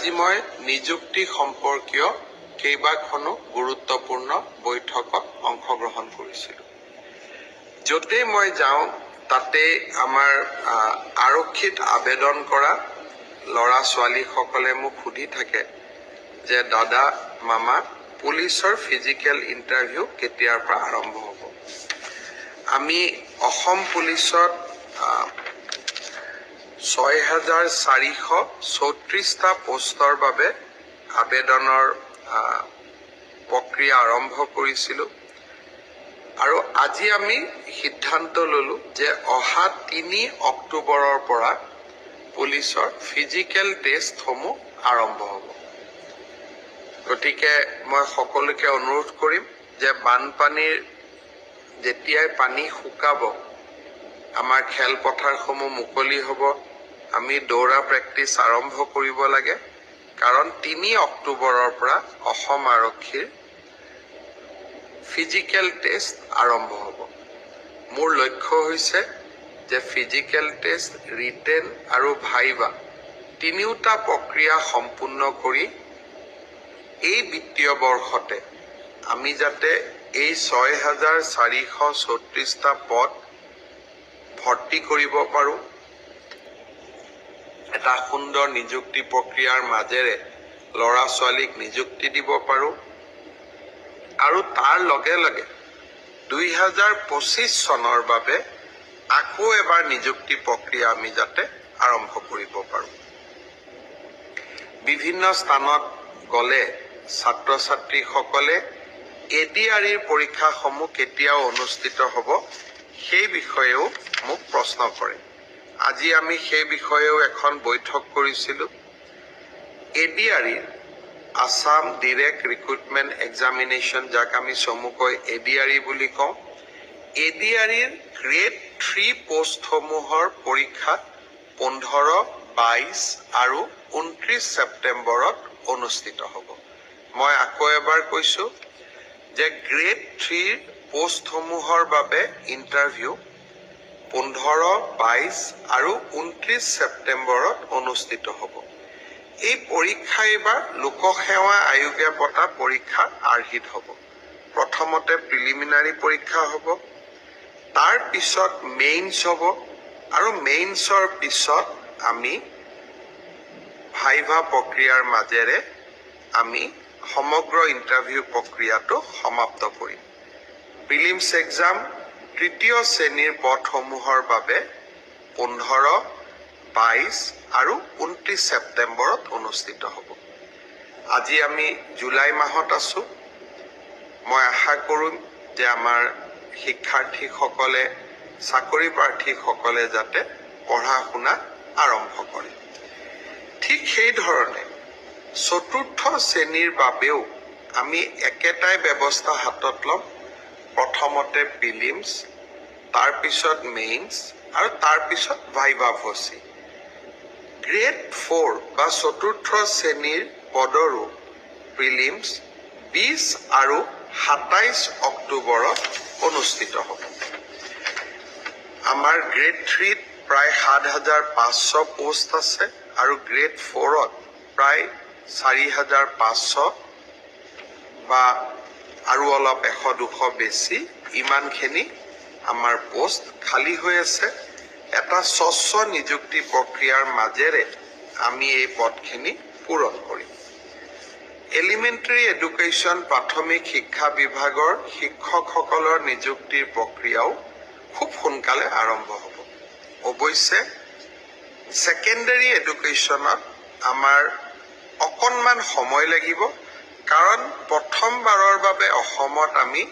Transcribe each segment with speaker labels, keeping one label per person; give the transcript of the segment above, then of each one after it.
Speaker 1: আজি মই নিযুক্তি সম্পৰ্কীয় কেইবাখনো গুৰুত্বপূৰ্ণ বৈঠকত অংশগ্ৰহণ কৰিছিলোঁ। য'তেই মই যাওঁ, তাতে আমাৰ আৰক্ষীত আবেদন কৰা ল'ৰা ছোৱালীসকলে মোক সুধি থাকে যে দাদা, মামা, পুলিচৰ ফিজিকেল ইণ্টাৰভিউ কেতিয়াৰ পৰা আৰম্ভ হ'ব? আমি অসম পুলিচত 6434টা পোষ্টৰ বাবে আবেদনৰ প্ৰক্ৰিয়া আৰম্ভ কৰিছিলোঁ আৰু আজি আমি সিদ্ধান্ত ল'লোঁ যে অহা 3 অক্টোবৰৰ পৰা পুলিচৰ ফিজিকেল টেষ্টসমূহ আৰম্ভ হ'ব। গতিকে মই সকলোকে অনুৰোধ কৰিম যে বানপানীৰ যেতিয়াই পানী শুকাব, আমাৰ খেলপথাৰসমূহ মুকলি হ'ব, আমি দৌৰা প্ৰেক্টিচ আৰম্ভ কৰিব লাগে, কাৰণ 3 অক্টোবৰৰ পৰা অসম আৰক্ষীৰ ফিজিকেল টেষ্ট আৰম্ভ হ'ব। মোৰ লক্ষ্য হৈছে যে ফিজিকেল টেষ্ট, ৰিটেন আৰু ভাইভা তিনিওটা প্ৰক্ৰিয়া সম্পূৰ্ণ কৰি এই বিত্তীয় বৰ্ষতে আমি যাতে এই 6434টা পদ ভৰ্তি কৰিব পাৰোঁ, এটা সুন্দৰ নিযুক্তি প্ৰক্ৰিয়াৰ মাজেৰে ল'ৰা ছোৱালীক নিযুক্তি দিব পাৰোঁ আৰু তাৰ লগে লগে 2025 চনৰ বাবে আকৌ এবাৰ নিযুক্তি প্ৰক্ৰিয়া আমি যাতে আৰম্ভ কৰিব পাৰোঁ। বিভিন্ন স্থানত গ'লে ছাত্ৰ ছাত্ৰীসকলে এডিআৰইৰ পৰীক্ষাসমূহ কেতিয়াও অনুষ্ঠিত হ'ব, সেই বিষয়েও মোক প্ৰশ্ন কৰে। আজি আমি সেই বিষয়েও এখন বৈঠক কৰিছিলোঁ। এডিআৰইৰ, আছাম ডিৰেক্ট ৰিক্ৰুটমেণ্ট এক্সামিনেশ্যন, যাক আমি চমুকৈ এডিআৰই বুলি কওঁ, এডিআৰইৰ গ্ৰেড থ্ৰী পষ্টসমূহৰ পৰীক্ষা 15, 22 আৰু 29 ছেপ্টেম্বৰত অনুষ্ঠিত হ'ব। মই আকৌ এবাৰ কৈছোঁ যে গ্ৰেড থ্ৰীৰ পষ্টসমূহৰ বাবে ইণ্টাৰভিউ 15, 22 আৰু 29 ছেপ্টেম্বৰত অনুষ্ঠিত হ'ব। এই পৰীক্ষা এইবাৰ লোকসেৱা আয়োগে পতা পৰীক্ষাৰ আৰ্হিত হ'ব। প্ৰথমতে প্ৰিলিমিনাৰী পৰীক্ষা হ'ব, তাৰ পিছত মেইনছ হ'ব আৰু মেইনছৰ পিছত আমি ভাইভা প্ৰক্ৰিয়াৰ মাজেৰে আমি সমগ্ৰ ইণ্টাৰভিউ প্ৰক্ৰিয়াটো সমাপ্ত কৰিম। প্ৰিলিমছ এক্সাম তৃতীয় শ্ৰেণীৰ পদসমূহৰ বাবে 15, 22 আৰু 29 ছেপ্টেম্বৰত অনুষ্ঠিত হ'ব। আজি আমি জুলাই মাহত আছোঁ। মই আশা কৰোঁ যে আমাৰ শিক্ষাৰ্থীসকলে, চাকৰি প্ৰাৰ্থীসকলে যাতে পঢ়া শুনা আৰম্ভ কৰে। ঠিক সেইধৰণে চতুৰ্থ শ্ৰেণীৰ বাবেও আমি একেটাই ব্যৱস্থা হাতত ল'ম। প্ৰথমতে প্ৰিলিমছ, তাৰপিছত মেইনছ আৰু তাৰপিছত ভাইভা ভচি। গ্ৰেড ফ'ৰ বা চতুৰ্থ শ্ৰেণীৰ পদৰো প্ৰিলিমছ 20 আৰু 27 অক্টোবৰত অনুষ্ঠিত হ'ব। আমাৰ গ্ৰেড থ্ৰীত প্ৰায় 7500 পোষ্ট আছে আৰু গ্ৰেড ফ'ৰত প্ৰায় 4500 বা আৰু অলপ 100-200 বেছি, ইমানখিনি আমাৰ পোষ্ট খালী হৈ আছে। এটা স্বচ্ছ নিযুক্তি প্ৰক্ৰিয়াৰ মাজেৰে আমি এই পদখিনি পূৰণ কৰিম। এলিমেণ্টেৰী এডুকেশ্যন, প্ৰাথমিক শিক্ষা বিভাগৰ শিক্ষকসকলৰ নিযুক্তিৰ প্ৰক্ৰিয়াও খুব সোনকালে আৰম্ভ হ'ব। অৱশ্যে ছেকেণ্ডেৰী এডুকেশ্যনত আমাৰ অকণমান সময় লাগিব, কাৰণ প্ৰথমবাৰৰ বাবে অসমত আমি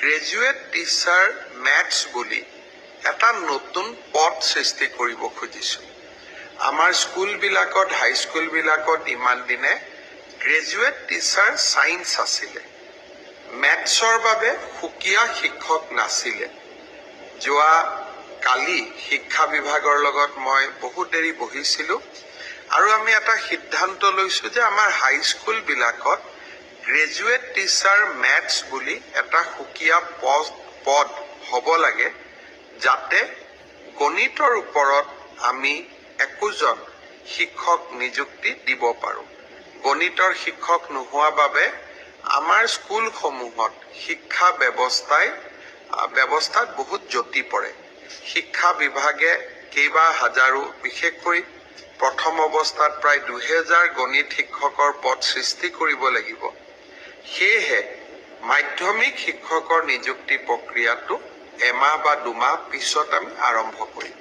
Speaker 1: গ্ৰেজুৱেট টিচাৰ মেথছ বুলি এটা নতুন পদ সৃষ্টি কৰিব খুজিছোঁ। আমাৰ স্কুলবিলাকত, হাইস্কুলবিলাকত ইমান দিনে গ্ৰেজুৱেট টিচাৰ ছায়েন্স আছিলে, মেথছৰ বাবে সুকীয়া শিক্ষক নাছিলে। যোৱা কালি শিক্ষা বিভাগৰ লগত মই বহুত দেৰি বহিছিলোঁ আৰু আমি এটা সিদ্ধান্ত লৈছোঁ যে আমাৰ হাইস্কুলবিলাকত গ্ৰেজুৱেট টিচাৰ মেথছ বুলি এটা সুকীয়া পদ হ'ব লাগে, যাতে গণিতৰ ওপৰত আমি একোজন শিক্ষক নিযুক্তি দিব পাৰোঁ। গণিতৰ শিক্ষক নোহোৱা বাবে আমাৰ স্কুলসমূহত শিক্ষা ব্যৱস্থাত বহুত যতি পৰে। শিক্ষা বিভাগে কেইবা হাজাৰো, বিশেষকৈ প্ৰথম অৱস্থাত প্ৰায় 2000 গণিত শিক্ষকৰ পদ সৃষ্টি কৰিব লাগিব। সেয়েহে মাধ্যমিক শিক্ষকৰ নিযুক্তি প্ৰক্ৰিয়াটো এমাহ বা দুমাহ পিছত আমি আৰম্ভ কৰিম।